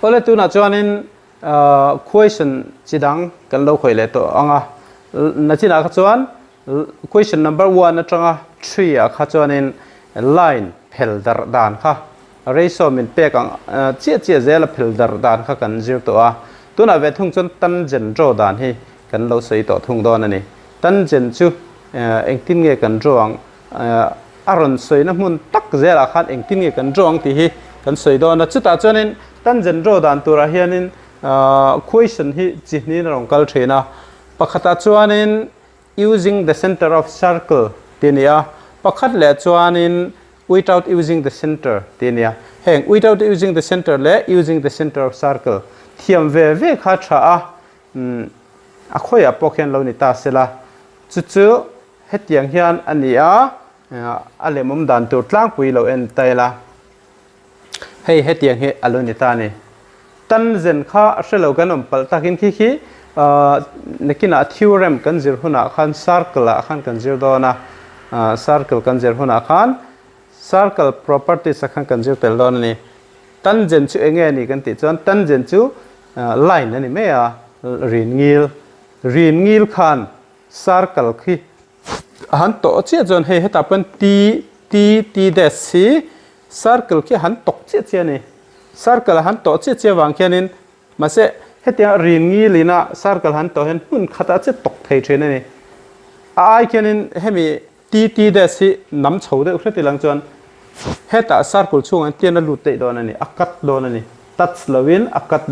Awle tunah chuanin question chi dang kan lo khawih leh tawh ang a, nachinah kha chuan question number one atanga three ah kha chuanin line phel darh dan kha ratio min pek ang chiah chiah zela phel darh dan kha kan zir tawh a, tunah ve thung chuan tangent draw dan hi kan lo sawi tawh thung dawn a ni. Tangent chu engtin nge kan draw ang? A rawn sawina hmun tak zelah khan engtin nge kan draw ang tih hi kan sawi dawn a. Chutah chuanin tangent draw dan turah hianin question hi chi hnihin a rawn kal thin a. Pakhatah chuanin using the center of circle tih a ni a, pakhat leh chuanin without using the center tih a ni a. Heng without using the center leh using the center of circle thiam ve ve kha tha a, a khawiah pawh khian lo ni ta sela. Chu chu Hetiang hian a ni a, a lemawm dan tur tlangpui lo en ta ila, hei hetiang hi a lo ni ta a ni. Tangent kha a hre lo kan awm palh takin khi khi nakinah theorem kan zir hunah khan circle ah khan kan zir dawn a, circle kan zir hunah khan circle properties ah khan kan zir tel dawn a ni. Tangent chu enge a ni kan tih chuan tangent chu line a ni mai a, rin ngil, rin ngil khan Circle khi a han tawh chiah chuan hei hetah pawhin T T T dash hi circle khi a han tawk chiah chiah a ni. Circle a han tawh chiah chiah avang khianin mahse hetiang rin ngilin a circle han tawh hian hmun khatah chiah tawk thei thin a ni. A ai khianin hemi T T dash hi nam chho deuh hret ilang chuan hetah circle chhungah hian tian a lut daih dawn a ni, a cut dawn a ni. Touch lovin a cut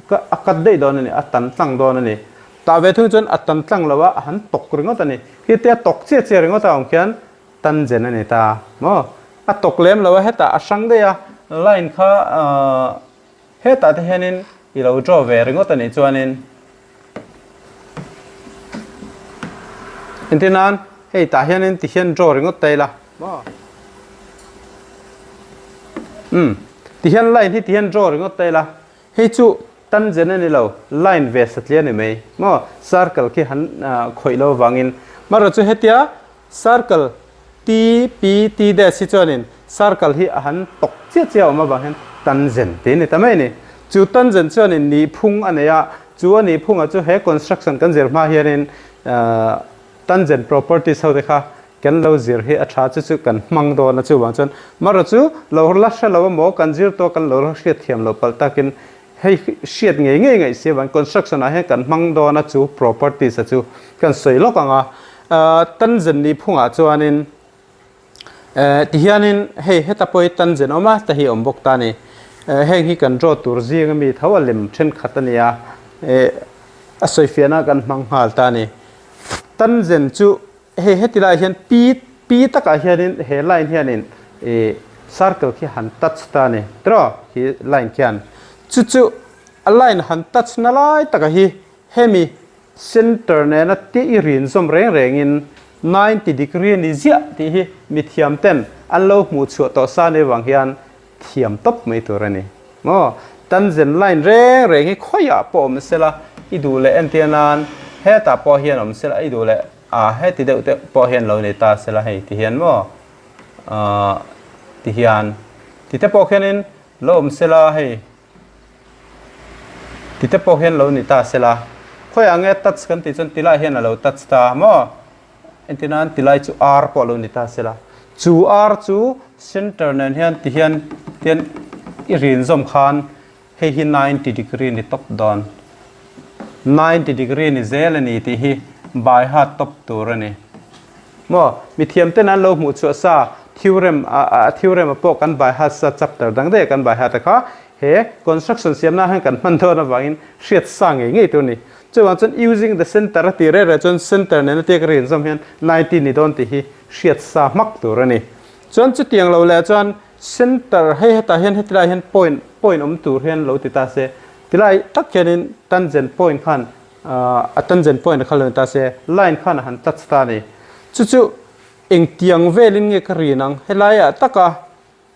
a cut daih dawn a ni, a tan tlang dawn a ni. Tah ve thung chuan a tan tlang lo a, a han tawk ringawt a ni. Khitia tawk chiah chiah ringawt a awm khian tangent a ni ta maw? A tawk lem lo a, hetah a hrang daih a, line kha hetah te hianin i lo draw ve ringawt a nih chuanin Entir nan hei tah hianin ti hian draw ringawt ta ila maw? Umm ti hian line hi ti hian draw ringawt ta ila hei chu tangent a ni lo line ve satliah a ni mai maw? Circle khi han khawih lo avangin marawh chu hetia Circle T P T dash hi chuanin circle hi a han tawk chiah chiah a awm avang hian tangent tih a ni ta mai a ni. Chu tangent chuanin nihphung a nei a, chu a nihphungah chu he construction kan zir hma hianin tangent properties ho te kha kan lo zir hi a tha chu chu kan hmang dawn a chuvang chuan marawh chu lo la hre lo emaw kan zir tawh kan lo la hriat thiam loh palh takin hei hriat ngei ngei ngaih si avang construction ah hian kan hmang dawn a chu properties a chu kan sawi lawk ang a tangent nih phungah chuanin tihianin hei heta pawh hi tangent awm a ta hi awm bawk ta a ni heng hi kan draw tur zing ami tho a lem thenkhat a ni a a sawifiahna kan hmang nghal ta a ni tangent chu Hei heti lai hian pi pi takah hianin he line hianin ih circle khi han touch ta a ni tiraw khi line khian chu chu a line han touch na lai takah hi hemi center nena tih i rin zawm reng rengin 90 degree a ni ziah tih hi mithiam ten an lo hmuh chhuah tawh sa ni avang hian thiam tawp mai tur a ni. Maw? Tangent line reng reng hi khawiah pawh awm sela i duh leh entir nan hetah pawh hian awm sela i duh leh a heti deuh te pawh hian lo ni ta sela hei ti hian maw ahh ti hian ti te pawh khianin lo awm sela hei ti te pawh hian lo ni ta sela khawiah nge touch kan tih chuan ti lai hian a lo touch ta maw entir nan ti lai chu r pawh a lo ni ta sela chu r chu center nen hian ti hian tian i rin zawm khan Hei hi 90 degree ni tawp dawn. 90 degree ni zel a ni tih hi by heart tawp tur a ni. Maw? Mithiam ten an lo hmuh chhuah sa theorem a theorem a pawh kan by heart sa chapter dang daih a kan by heart a kha he construction siam nan hian kan hman dawn avangin hriat sa ngei ngei tur a ni. Chuvang chuan using the center a tih reh reh chuan center nena tia ka rin zawm hian 90 ni dawn tih hi hriat sa hmak tur a ni. Chuan chutiang lo leh chuan Center hei hetah hian heti lai hian point point awm tur hian lo ti ta se tilai tak hianin tangent point khan a tangent point a kha lo ni ta se line khan a han touch ta a ni chu chu engtiang velin nge ka rin ang helaiah taka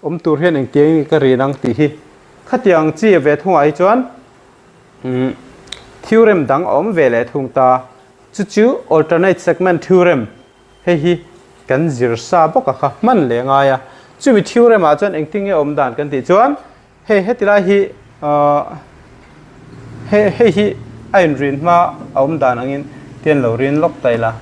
awm tur hian engtiang nge ka rin ang tih hi khatiang chi ve thungah hi chuan theorem dang a awm ve leh thung ta chu chu alternate segment theorem Hei hi kan zir sa bawk a kha hman leh ngai a, chumi theorem ah chuan engtin nge awm dan kan tih chuan hei heti lai hi ahh. Hei hei hi a inrin hma a awm dan angin tian lo rin lawk ta ila.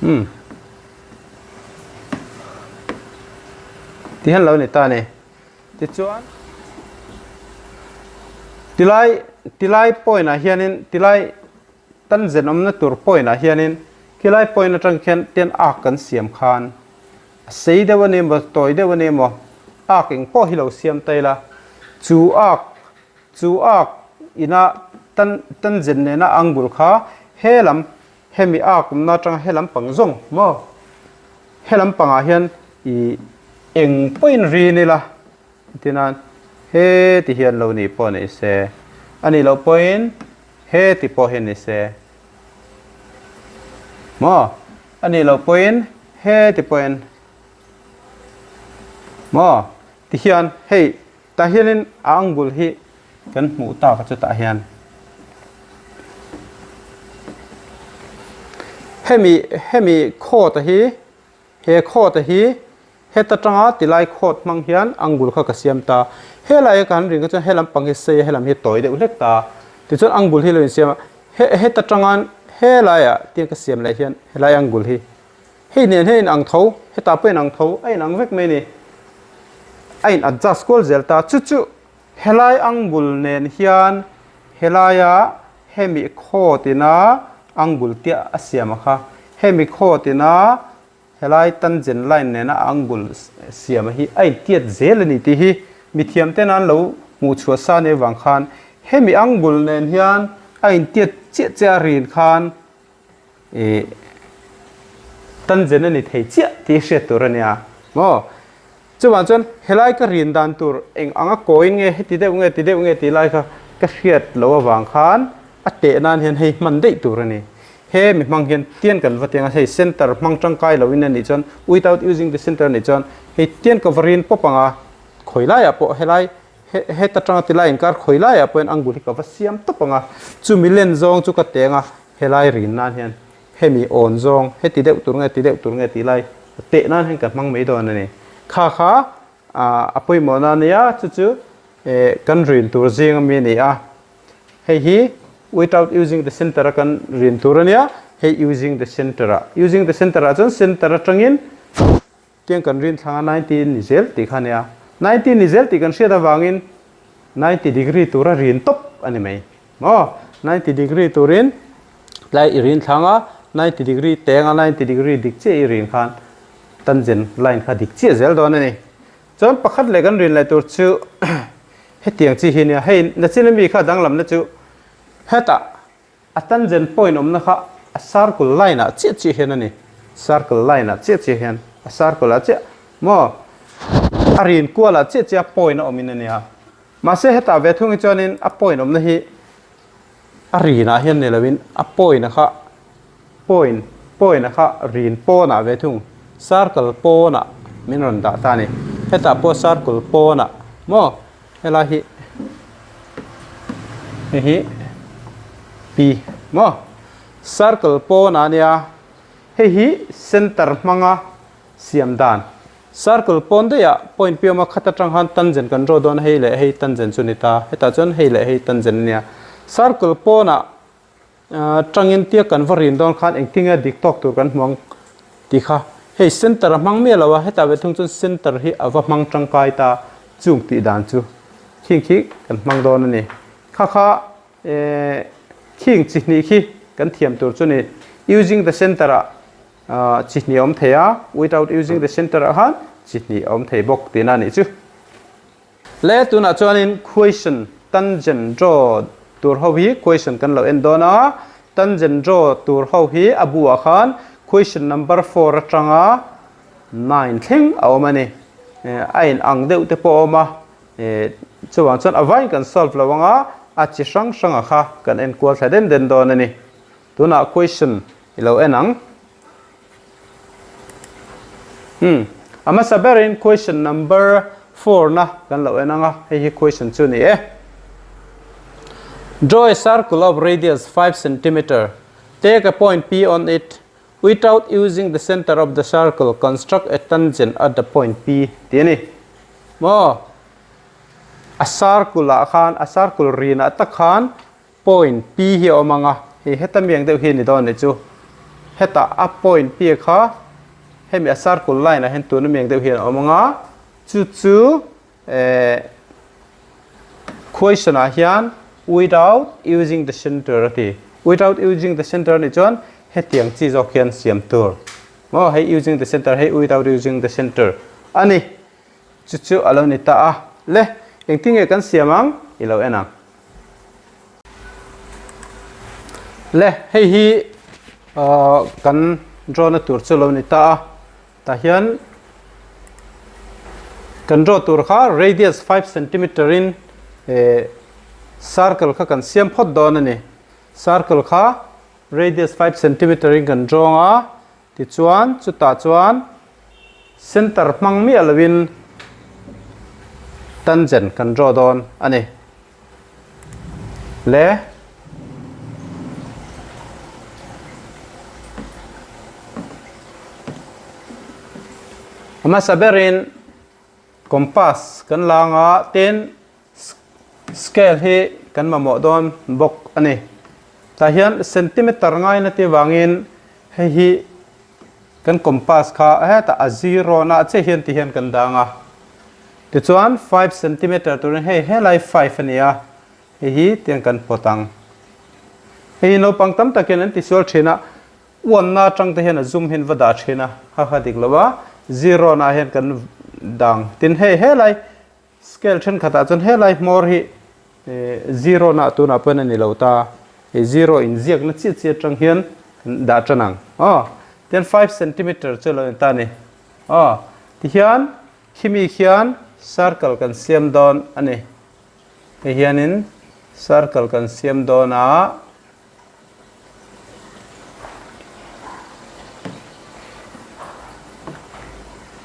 Umm. Ti hian lo ni ta a ni. Tichuan tilai tilai point ah hianin tilai tangent awmna tur point ah hianin khilai point atang khian tian arc kan siam khan a sei deuh a ni emaw tawi deuh a ni emaw arc eng pawh hi lo siam ta ila chu arc chu arc ina tan tangent nena angle kha he lam hemi arc awmna atanga he lampang zawng maw He lampangah hian ih eng pawhin rin ila tinan he ti hian lo nih pawh ni se, a nih loh pawhin he ti pawh hi ni se maw? A nih loh pawhin he ti pawhin maw? Ti hian hei tah hianin a angle hi kan hmuh tak a chutah hian hemi hemi khawt a hi he khawt a hi heta tanga tilai khawt hmang hian angle kha ka siam ta helai a ka han ring kha chuan helam pang hi sei a helam hi tawi deuh hlek ta tichuan angle hi lo insiam a he heta tanga helai ah tiang ka siam leh hian helai angle hi Hei nen hian in ang tho, hetah pawh in ang tho, a in ang vek mai a ni. A in adjust kual zel ta. Chu chu helai angle nen hian helaia hemi khaw tina angle tia a siam a kha. Hemi khaw tina helai tangent line nena angle siam a hi a in tiat zel a ni tih hi mithiam ten an lo hmuh chhuah sa nia vang khan hemi angle nen hian a in tiat chiah chiah a rin khan Ih tangent a ni thei chiah tih hriat tur a nia maw? Chuvang chuan helai ka rin dan tur eng anga kawiin nge heti deuh nge ti deuh nge tih lai kha ka hriat loh avang khan a teh nan hian hei hman daih tur a ni. He mi hmang hian tian kan va tiang a, hei center hmang tangkai loin a nih chuan without using the center a nih chuan hei tian ka va rin pawp ang a, khawi laiah pawh helai heta tanga ti lai inkar khawi laiah pawh hian angle hi ka va siam tawp ang a, chumi len zawng chu ka teng a. Helai rin nan hian hemi awn zawng heti deuh tur nge ti deuh tur nge tih lai teh nan hian ka hmang mai dawn a ni. Kha kha a pawimawhna a nia, chu chu kan rin tur zing ami a ni a. Hei hi without using the center a kan rin tur a nia, hei using the center ah. Using the center ah chuan center atangin Tiang kan rin thlanga 90 ni zel tih kha a nia. 90 ni zel tih kan hriat avangin 90 degree tura rin tawp a ni mai. Maw? 90 degree turin tlai i rin thlanga 90 degree tenga 90 degree dik chiah i rin khan tangent line kha dik chiah zel dawn a ni. Chuan pakhat leh kan rin leh tur chu hetiang chi hi a nia. Hei nachin ami kha danglamna chu hetah A tangent point awmna kha a circle line ah chiah chiah hian a ni. Circle line ah chiah chiah hian a circle ah chiah maw a rin kual ah chiah chiah point a awm in a nia. Mahse hetah ve thung hi chuanin a point awmna hi a rin ah hian ni lo in a point a kha point point a kha rin pawn ah ve thung circle pawn ah min rawn dah ta a ni. Hetah pawh circle pawn ah maw Helai hi hei hi P maw circle pawnah a nia hei hi center hmanga siam dan circle pawn daih ah point pi awm a khat atang khan tangent kan draw dawn a hei leh hei tangent chu a ni ta hetah chuan hei leh hei tangent a nia circle pawnah Tangin tia kan va rin dawn khan engtinge dik tawk tur kan hmu ang tih kha hei center a hmang miah lo a, hetah ve thung chuan center hi a va hmang tangkai ta chung tih dan chu khing khi kan hmang dawn a ni. Kha kha khing chi hnih khi kan thiam tur chu ni using the center ah chi hnih a awm thei a, without using the center ah khan chi hnih a awm thei bawk tihna a nih chu. Le tunah chuanin question tangent draw tur ho hi question kan lo en dawn a, tangent draw tur ho hi a buah khan question number four atanga nine thleng a awm a ni. A in ang deuh te pawh a awm a, chuvang chuan a vaiin kan solve lo ang a, a chi hrang hranga kha kan en kual thla den den dawn a ni. Tunah question i lo en ang. Hmm. A hmasa berin question number 4 na kan lo en anga hei hi question chu ni e. Draw a circle of radius 5 centimeter. Take a point P on it. Without using the center of the circle, construct a tangent at the point P tih a ni. Maw? A circle ah khan, a circle rinah tak khan point P hi a awm ang a, hei heta mi ang deuh hi a ni dawn anih chu. Hetah a point P kha hemi a circle line ah hian tuna mi ang deuh hian a awm ang a, chu chu eh question ah hian without using the center a ti. Without using the center anih chuan hetiang chi zawk hian siam tur. Maw hei using the center hei without using the center a ni. Chu chu a lo ni ta a. Le engtin nge kan siam ang i lo en ang. Le hei hi kan draw na tur chu lo ni ta a. Tah hian kan draw tur kha radius 5 centimeter in circle kha kan siam phawt dawn a ni. Circle kha radius 5 centimeter in kan draw ang a, tichuan chutah chuan center hmang miah lovin tangent kan draw dawn a ni. Le. A hmasa berin compass kan la anga tin scale hi kan mamawh dawn bawk a ni. Tah hian centimeter ngaina tih vangin hei hi kan compass kha hetah a zero na chiah hian ti hian kan dang a. Tichuan 5 centimeter turin hei helai 5 a ni a, hei hi tiang kan pawt ang. Hei hi naupang tam takin an tisual thin a, uanna atang te hian a zum hian va dah thin a, ha ha dik lo a, zero na hian kan dang. Tin hei helai Scale thenkhatah chuan helai hmawr hi zero na tunah pawhin a ni lo ta, hei zero inziakna chiah chiah atang hian kan dah tan ang aw. Tihian 5 centimeter chu a lo ni ta a ni aw. Tihian khimi khian circle kan siam dawn a ni. Hei hianin circle kan siam dawn a.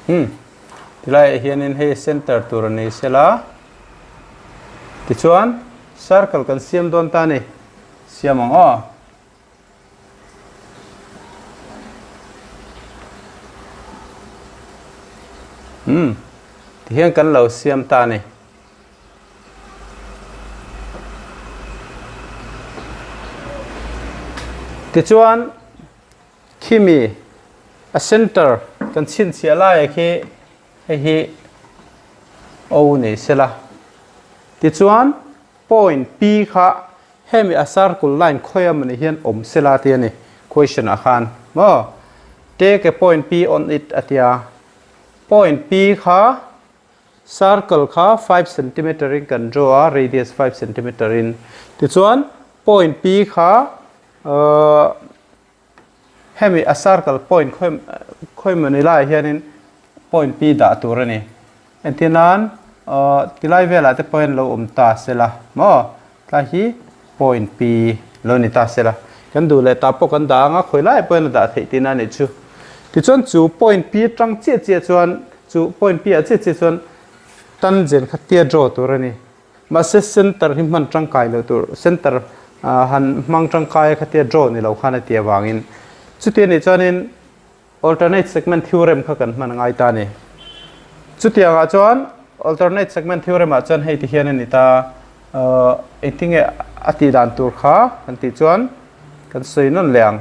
Hmm. Tilai ah hianin hei center tur a ni sela. Tichuan circle kan siam dawn ta ni. Siam ang aw. Hmm. Tihian kan lo siam ta ni. Tichuan khimi a center kan chhinchhiah lai khi hei hi O ni sela. Tichuan point P kha hemi a circle line khawi amawni hian awm sela tih a ni question ah khan maw take a point P on it a tia point P kha Circle kha 5 centimeter in kan draw a, radius 5 centimeter in. Tichuan point P kha hemi a circle point khawi mawni laiah hianin point P dah tur a ni. Entir nan tilai velah te pawh hian lo awm ta sela maw? Tlai hi point P lo ni ta sela. Kan duh leh tah pawh kan dah ang a, khawi lai pawhin a dah theih tihna a nih chu. Tichuan chu point P atang chiah chiah chuan chu point P ah chiah chiah chuan tangent kha tia draw tur a ni. Mahse center hi hman tangkai loh tur, center han hmang tangkai a kha tia draw ni lo khan a ti avangin. Chuti anih chuanin Alternate segment theorem kha kan hman a ngai ta a ni. Chutiangah chuan alternate segment theorem ah chuan hei ti hian a ni ta, engtinge a tih dan tur kha kan tih chuan kan sawi nawn leh ang.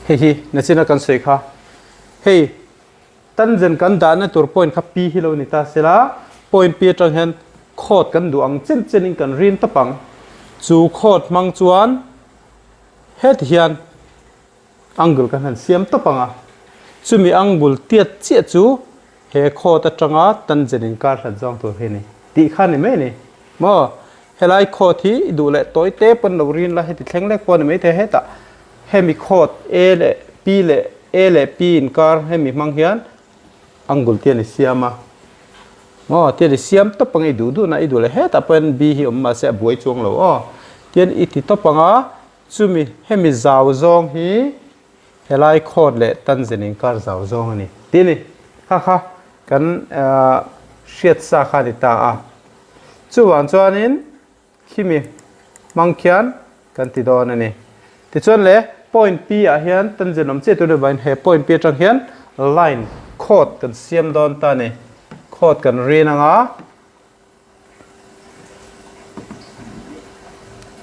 Hei hi nachina kan sawi kha. Hei tangent kan dahna tur point kha P hi lo ni ta sela, point P atang hian chord kan duh ang chen chenin kan rin tawp ang. Chu chord hmang chuan heti hian Angle kan han siam tawp ang a, chumi angle tiat chiah chu he khawt atanga tangent inkar hlat zawng tur hi a ni tih kha a ni mai a ni. Maw? Helai khawt hi i duh leh tawi te pawn lo rin la, heti thleng lek pawh a ni mai thei hetah hemi khawt A leh P leh A leh P inkar hemi hmang hian angle te an i siam a. Maw? Tian i siam tawp ang i duh duhna i duh leh hetah pawhin B hi awm mahse a buai chuang lo aw. Tian i ti tawp ang a. Chumi hemi zau zawng hi helai khawt leh tangent inkar zau zawng a ni tih a ni. Kha kha kan hriat sa kha a ni ta a. Chuvang chuanin khimi hmang khian kan ti dawn a ni. Tichuan le. Point P ah hian tangent awm chiah tur ni vangin he point P atang hian line chord kan siam dawn ta a ni. Chord kan rin anga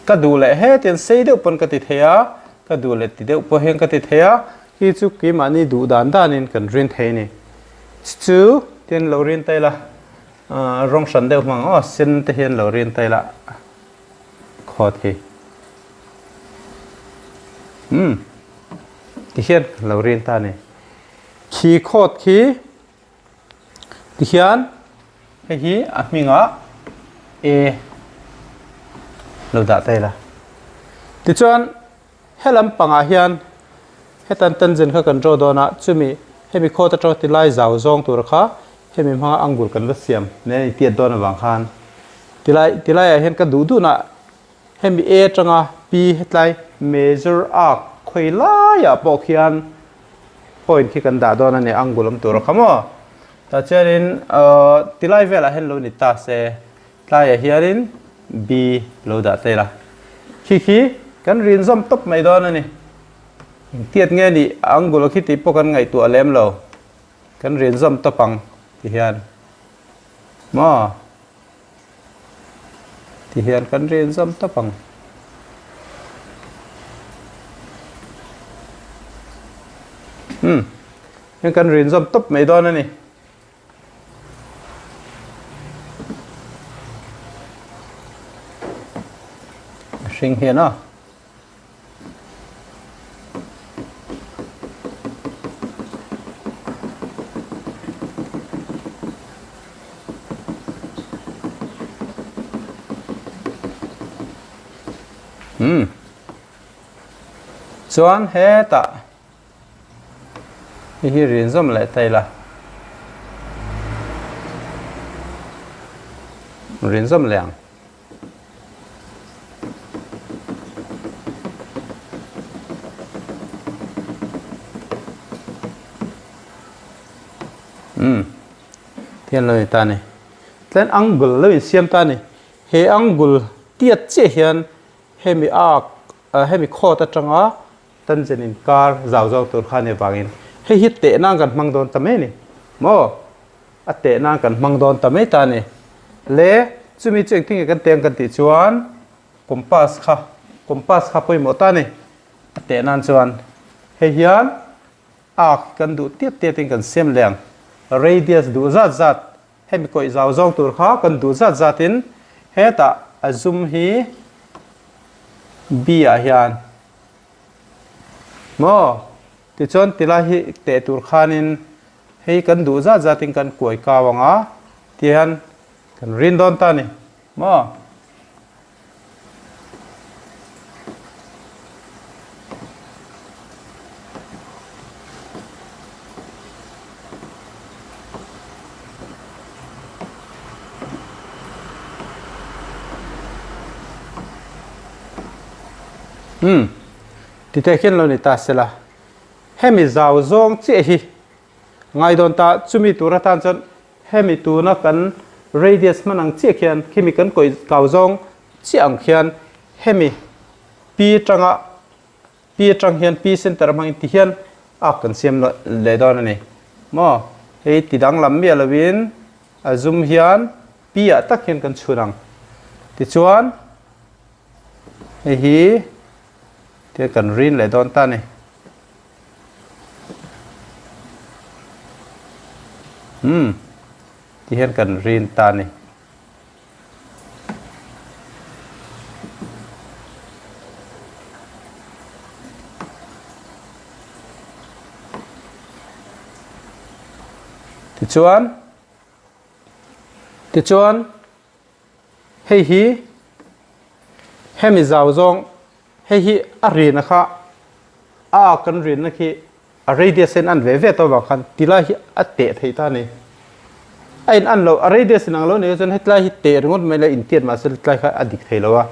ka duh leh hetiang sei deuh pawn ka ti thei a, ka duh leh ti deuh pawh hian ka ti thei a, khi chu keimahni duh dan danin kan rin thei a ni. Chu tian lo rin ta ila rawng hran deuh hmang aw sen te hian lo rin ta ila khawt hi. Umm tihian lo rin ta a ni. Khi khawt khi tihian hei hi a hmingah A lo dah ta ila. Tichuan helam pangah hian hetan tangent kha kan draw dawn a, chumi hemi khawt atanga tilai zau zawng tur kha hemi hmanga angle kan va siam nen a intiat dawn avang khan tilai tilaiah hian ka duh duhna Hemi A atanga P hetlai major arc khawi laiah pawh khian point khi kan dah dawn a ni, angle awm tur a kha maw? Tah chuanin tilai velah hian lo ni ta se, tlaiah hianin B lo dah ta ila. Khi khi kan rin zawm tawp mai dawn a ni. Engtiat nge nih angle khi tih pawh kan ngaihtuah lem lo. Kan rin zawm tawp ang ti hian maw? Ti hian kan rin zawm tawp ang. Hmm. Hian kan rin zawm tawp mai dawn a ni. Hring hian a. Umm chuan hetah hei hi rin zawm leh ta ila rin zawm leh ang. Umm tian lo ni ta ni tlem angle lo insiam ta ni he angle tiat chiah hian hemi arc hemi khawt atanga tangent inkar zau zau tur kha ni avangin hei hi teh nan kan hmang dawn ta mai a ni maw. A teh nan kan hmang dawn ta mai ta a ni. Le, chumi chu engtin nge kan teh ang kan tih chuan compass kha, compass kha pawimawh ta a ni. A teh nan chuan hei hian arc kan duh tiat tiat in kan siam leh ang. Radius duh zat zat, hemi kawih zau zawng tur kha kan duh zat zat in hetah a zum hi B ah hian maw? Tichuan tilai hi teh tur khanin Hei kan duh zat zatin kan kuai kau ang a, tihian kan rin dawn ta a ni maw? Umm, titeh khian lo ni ta sela, hemi zau zawng chiah hi Ngai dawn ta, chumi tur atan chuan hemi tuna kan radius hman ang chiah khian khimi kan kawih kau zawng chiah ang khian hemi P atanga P atang hian P center hmangin ti hian arc kan siam leh dawn a ni. Maw? Hei ti danglam miah lovin a zum hian P ah tak hian kan chhun ang. Tichuan hei hi tihian kan rin leh dawn ta a ni. Umm ti hian kan rin ta a ni. Tichuan tichuan hei hi hemi zau zawng Hei hi a rina kha a kan rinna khi a radius in an ve ve tawh vang khan tilai hi a teh theih ta a ni. A in an lo a radius in ang lo nih chuan hetlai hi teh ringawt mai la intiat mahse hetlai kha a dik thei lo a.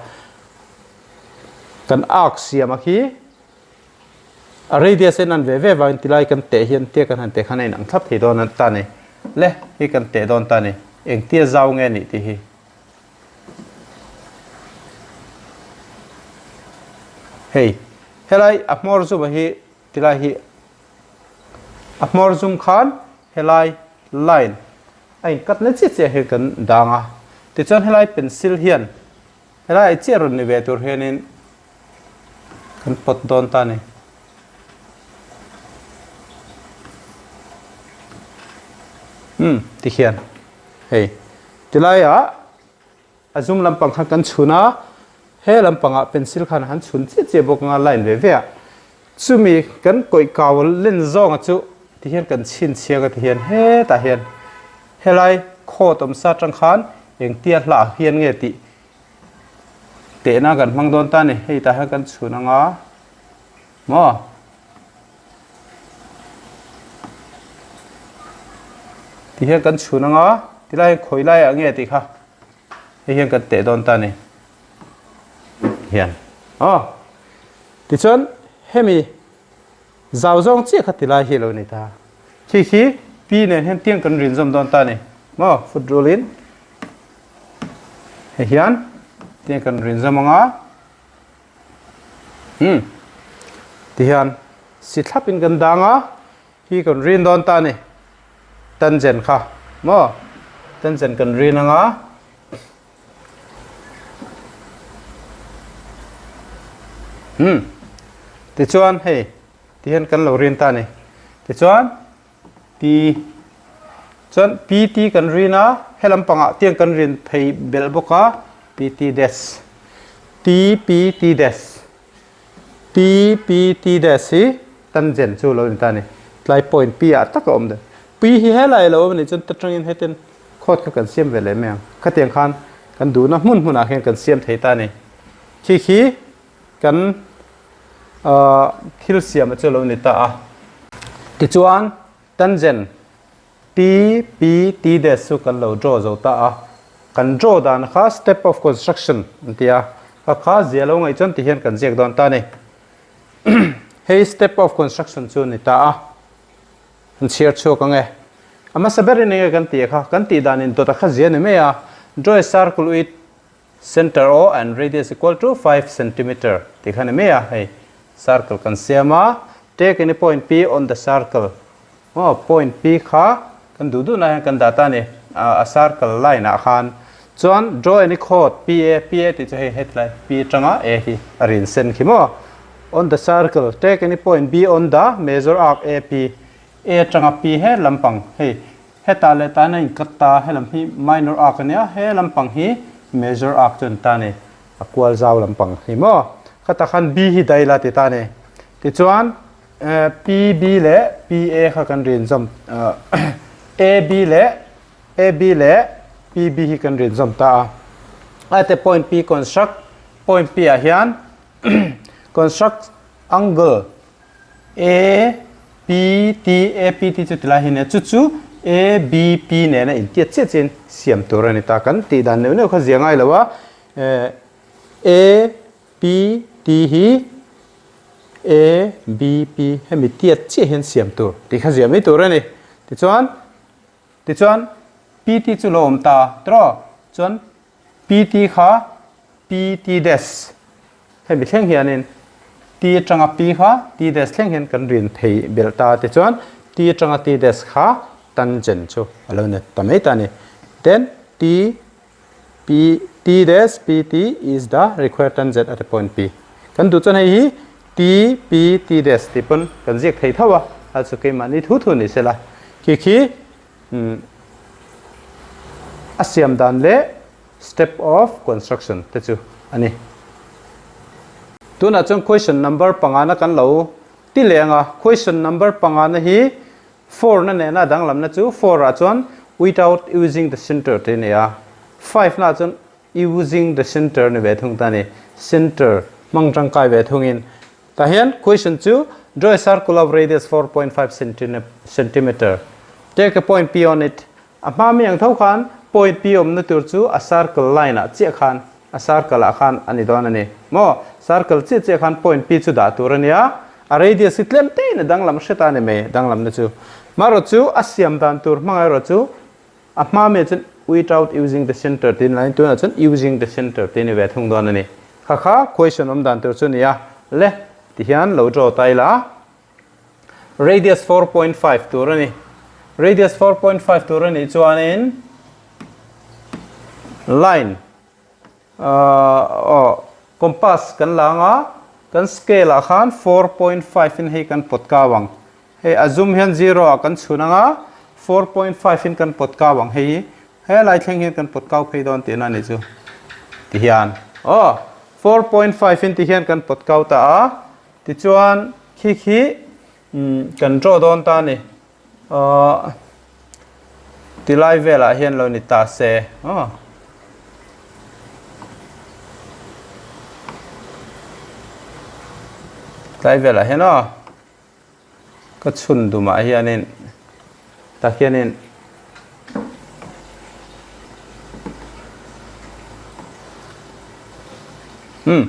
Kan arc siam a khi a radius in an ve ve vangin tilai kan teh hian tia kan han teh khan a in ang thlap thei dawn ta a ni. Le hei kan teh dawn ta a ni. Engtia zau nge nih tih hi. Hei. Helai a hmawr zuma hi tilai hi a hmawr zum khan helai line a in cut na chiah chiah hi kan dang a. Tichuan helai pencil hian helai chiah rawn ni ve tur hianin kan pawt dawn ta a ni. Umm tikhian hei tilaiah A zum lampang kha kan chhun a, he lampangah pencil khan han chhun chiah chiah bawk anga line ve ve a. Chumi kan kawih kau len zawnga chu tihian kan chhinchhiak a tihian hetah hian helai khawt awm sa atang khan engtia hlah hian nge tih tehna kan hmang dawn ta a ni. Hei tah hian kan chhun anga maw. Ti hian kan chhun anga tilai hian khawi laiah nge tih kha hei hian kan teh dawn ta a ni hian aw tichuan hemi zau zawng chiah kha tilai hi a lo ni ta khi khi pi nen hian tiang kan rin zawm dawn ta a ni maw foot rule in hei hian tiang kan rin zawm anga. Umm tihian si thlap in kan dang a hi kan rin dawn ta a ni tangent kha maw tangent kan rin anga umm tichuan hei tihian kan lo rin ta a ni tichuan P chuan PT kan rin a, he lampangah tiang kan rin phei belh bawk a, PT dash T P T dash T P T dash hi tangent chu lo ni ta a ni. Tlai point P ah tak a awm dawn. P hi helai a lo awm a nih chuan ta tangin hetin khawt kha kan siam ve leh mai ang. Khatiang khan kan duhna hmun hmunah khian kan siam thei ta a ni. Khi khi kan thil siam chu lo ni ta a. Tichuan, tangent T, P, T dash chu kan lo draw zo ta a. Kan draw dan kha step of construction an ti a. Kha kha zia lo ngaih chuan tihian kan ziak dawn ta a ni. Hei step of construction chu ni ta a. An chhiar chhuak ang e. A hmasa berin enge kan tih kha? Kan tih danin dawt a kha zia ni mai a. Draw a circle with Center O and radius equal to 5 centimeter tih kha ni mai a, hei circle kan siam a, take any point P on the circle aw point P kha kan duh duh na hian kan dah ta a ni a circle line ah khan chuan draw any chord P A P A tih chu hei hetlai P atanga A hi a rin sen khi maw on the circle take any point B on the major arc A P A atanga P he lampang hei Hetah leh tan a inkat ta, helam hi minor arc a nia, he lampang hi major arc chu a ni ta a ni, a kual zau lampang hi maw. Khatah khan B hi dai la ti ta a ni. Tichuan PB leh PA kha kan rin zawm, AB leh AB leh PB hi kan rin zawm ta a. At a point P construct, point P ah hian construct angle A P T A P T chu tilai hi nia chu chu A B P nena intiat chiah chiahin siam tur a ni ta kan tih dan neuh neuh kha zia ngai lo a A P T hi A B P hemi tiat chiah hian siam tur tih kha zia mai tur a ni tichuan tichuan P T chu lo awm ta tiraw chuan P T kha P T dash Hemi thleng hianin T atanga P kha T dash thleng hian kan rin phei belh ta tichuan T atanga T dash kha tangent chu a lo ni ta mai ta a ni. Then T P T dash P T is the required tangent at a point P. Kan duh chuan hei hi T P T dash tih pawn kan ziak thei tho a, a chu keimahni thu thu ni sela. Khi khi a siam dan leh Step of construction te chu a ni. Tunah chuan question number pangana kan lo ti leh ang a, question number pangana hi four na nena danglamna chu four ah chuan without using the center tih a ni a, five na ah chuan using the center ni ve thung ta a ni, center hmang tangkai ve thungin. Tah hian question chu draw a circle of radius 4.5 centimeter, take a point P on it A hma mi ang tho khan point P awmna tur chu a circle line ah chiah khan a circle ah khan a ni dawn a ni maw? Circle chiah chiah khan point P chu dah tur a nia, a radius hi tlem te in a danglam hret a ni mai danglamna chu. Marawh chu a siam dan tur hmang erawh chu a hma mi ah chuan without using the center tih a ni laiin tunah chuan using the center tih a ni ve thung dawn a ni. Kha kha question awm dan tur chu a ni a le. Tihian lo draw ta ila. Radius 4.5 tur a ni. Radius 4.5 tur a nih chuanin line aw compass kan la anga kan scale ah khan 4.5 in hei kan pawt kau ang. Hei a zum hian zero ah kan chhun anga 4.5 in kan pawt kau ang hei hi. Helai thleng hian kan pawt kau phei dawn tihna a nih chu. Tihian aw 4.5 in tihian kan pawt kau ta a. Tichuan khi khi kan draw dawn ta a ni. Aw tilai velah hian lo ni ta se aw. Tlai velah hian aw ka chhun dumah hianin tah hianin umm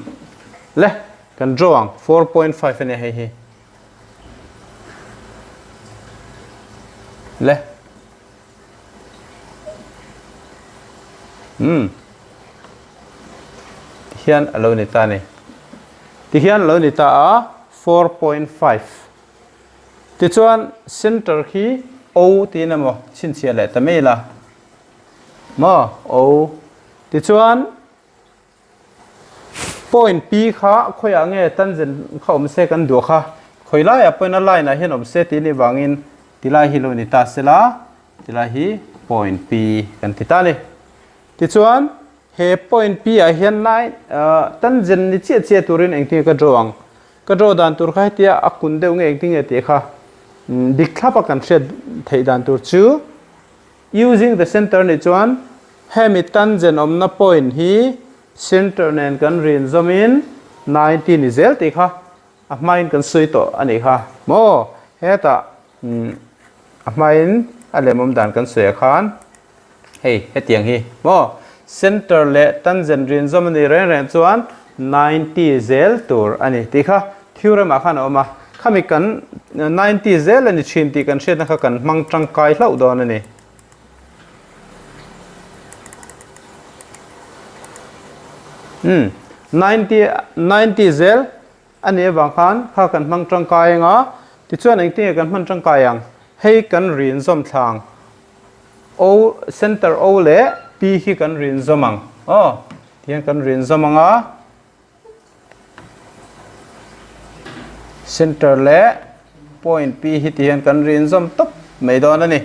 le kan draw ang 4.5 a nia hei hi. Le. Umm. Tihian a lo ni ta a ni. Tihian a lo ni ta a, 4.5. Tichuan center khi O tiin emaw chhinchhiah leh ta mai ila. Maw? O. Tichuan Point P kha khawiah nge tangent kha awm se kan duh kha, khawi laiah pawhin a line ah hian awm se tih anih vangin tilai hi lo ni ta sela, tilai hi point P kan ti ta a ni. Tichuan he point P ah hian line tangent ni chiah chiah turin engtin nge ka draw ang? Ka draw dan tur kha hetia a kun deuh nge engtin nge tih kha dik thlap a kan hriat theih dan tur chu Using the center nih chuan hemi tangent awmna point hi center nen kan rin zawmin 90 ni zel tih kha a hmain kan sawi tawh a nih kha maw? Hetah a hmain a lem awm dan kan sawi ah khan hei hetiang hi maw? Center leh tangent rin zawm a nih reng reng chuan 90 zel tur a ni tih kha theorem ah khan a awm a. Khami kan 90 zel a ni thin tih kan hriatna kha kan hmang tangkai hlauh dawn a ni. Umm 90 90 zel a nih avang khan kha kan hmang tangkai anga tichuan engtinge kan hman tangkai ang hei kan rin zawm thlang O center O leh P hi kan rin zawm ang aw tihian kan rin zawm anga. Center leh point P hi ti hian kan rin zawm tawp mai dawn a ni.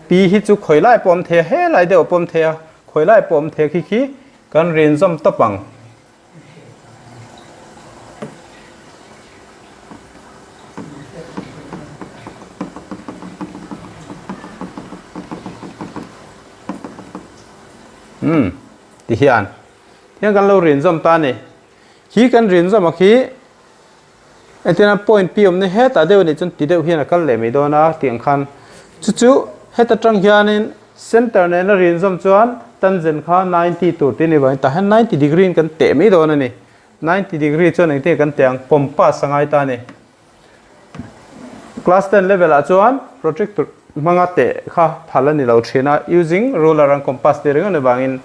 P hi chu khawi lai pawh a awm thei a, helai deuh pawh a awm thei a, khawi lai pawh a awm thei a khi khi kan rin zawm tawp ang. Umm ti hian. Hian kan lo rin zawm ta a ni. Khi kan rin zawm a khi entirna point P awmna hetah deuh a nih chuan ti deuh hian a kal leh mai dawn a tih ang khan chu chu heta tang hianin center nena rin zawm chuan tangent kha 90 tur tih a nih vangin tah hian 90 degree in kan teh mai dawn a ni. 90 degree chuan engtin nge kan teh ang compass a ngai ta a ni. Class 10 level ah chuan protractor hmanga teh kha phal a ni lo thin a using ruler and compass tih ringawt avangin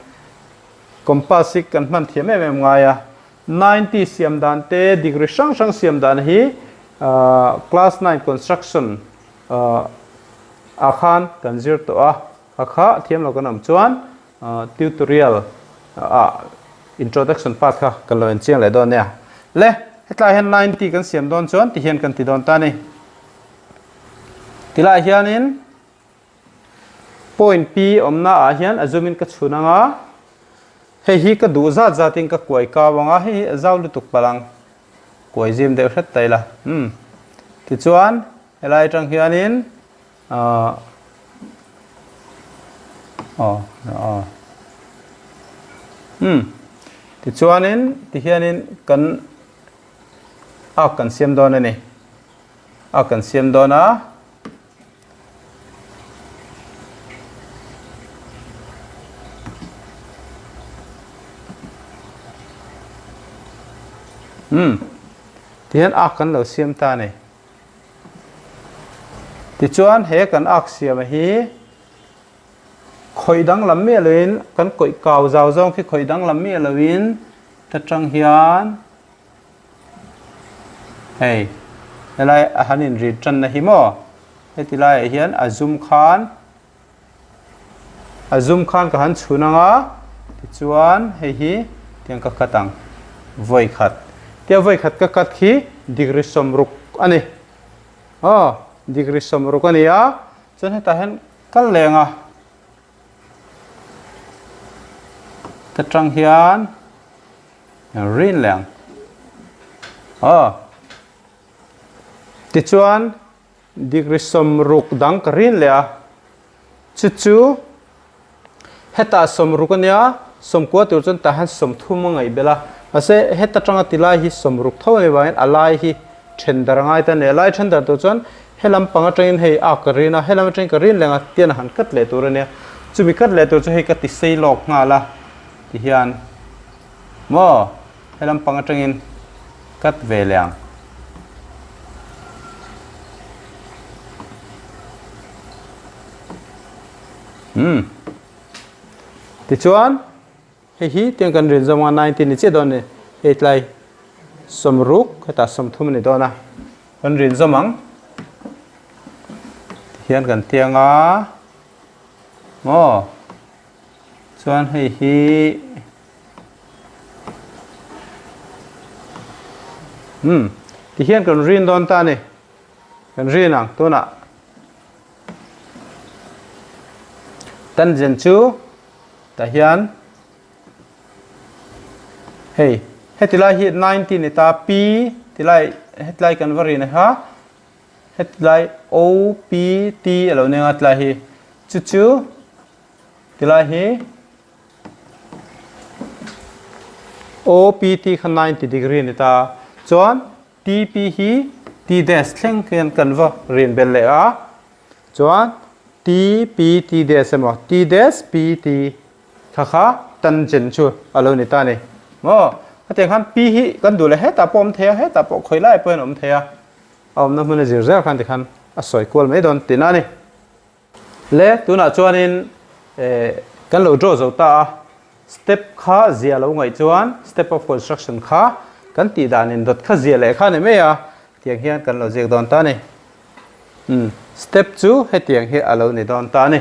Compass hi kan hman thiam em em ngai a, 90 siam dan te degree hrang hrang siam dan hi class nine construction ah khan kan zir tawh a, kha kha thiam lo kan awm chuan tutorial ah introduction part kha kan lo enchiang leh dawn nia. Le hetlai hian 90 kan siam dawn chuan tihian kan ti dawn ta a ni. Tilai hianin Point P awmna ah hian a zoom in ka chhun ang a, hei hi ka duh zat zat in ka kuai kau ang a, hei hi a zau lutuk palh ang, kuai zim deuh hret ta ila, umm tichuan helai atang hianin ahh aw aw umm tichuanin tihianin kan arc kan siam dawn a ni, arc kan siam dawn a. Umm tihian ak kan lo siam ta a ni. Tichuan he kan ak siam a hi khawih danglam miah loin kan kawih kau zau zawng khi khawih danglam miah loin ta tang hian. Hei, helai a han inrin tanna hi maw? Heti laiah hian a zum khan a zum khan ka han chhun ang a, tichuan hei hi tiang ka cut ang, vawi khat. Tia vawi khat ka cut khi degree 60 a ni. Aw, degree 60 a ni a, chuan hetah hian kal leng a. Ta tang hian rin leh ang. Aw, tichuan Degree 60 dang ka rin leh a, chu chu hetah 60 a nia, 90 tur chuan tah hian 30 a ngaih belh a, mahse heta tanga ti lai hi 60 tho a nih vangin a lai hi then dar a ngai ta a ni, a lai then dar tur chuan helam pang atangin hei a ka rin a, helam atangin ka rin leh ang a tian a han cut leh tur a nia, chumi cut leh tur chu hei ka ti sei lawk nghal a tihian maw. Helam pang atangin cut ve leh ang. Umm. Tichuan, hei hi tiang kan rin zawng a 19 ni chiah dawn a ni. Hei tlai 60 hetah 30 a ni dawn a. Kan rin zawm ang. Tihian kan tiang a. Maw? Chuan hei hi Umm tihian kan rin dawn ta a ni. Kan rin ang tunah tangent chu tah hian hei heti lai hi 90 ni ta p ti lai heti lai kan va rin a kha heti lai o p t a lo nia ti lai hi chu chu ti lai hi. OPT kha 90 degree a ni ta. Chuan TP hi T dash thleng hian kan va rin belh leh a. Chuan TPT dash emaw T dash PT kha kha tangent chu a lo ni ta a ni. Maw? Hetiang khan P hi kan duh leh hetah pawh a awm thei a, hetah pawh khawi lai pawhin a awm thei a. A awmna hmun a zir zel khan tikhan a sawi kual mai dawn tihna a ni. Le, tunah chuanin kan lo draw zo ta a, step kha zia lo ngaih chuan step of construction kha kan tih danin dawt kha zia leh kha a ni mai a, tiang hian kan lo ziak dawn ta a ni. Umm, step chu hetiang hi a lo ni dawn ta a ni.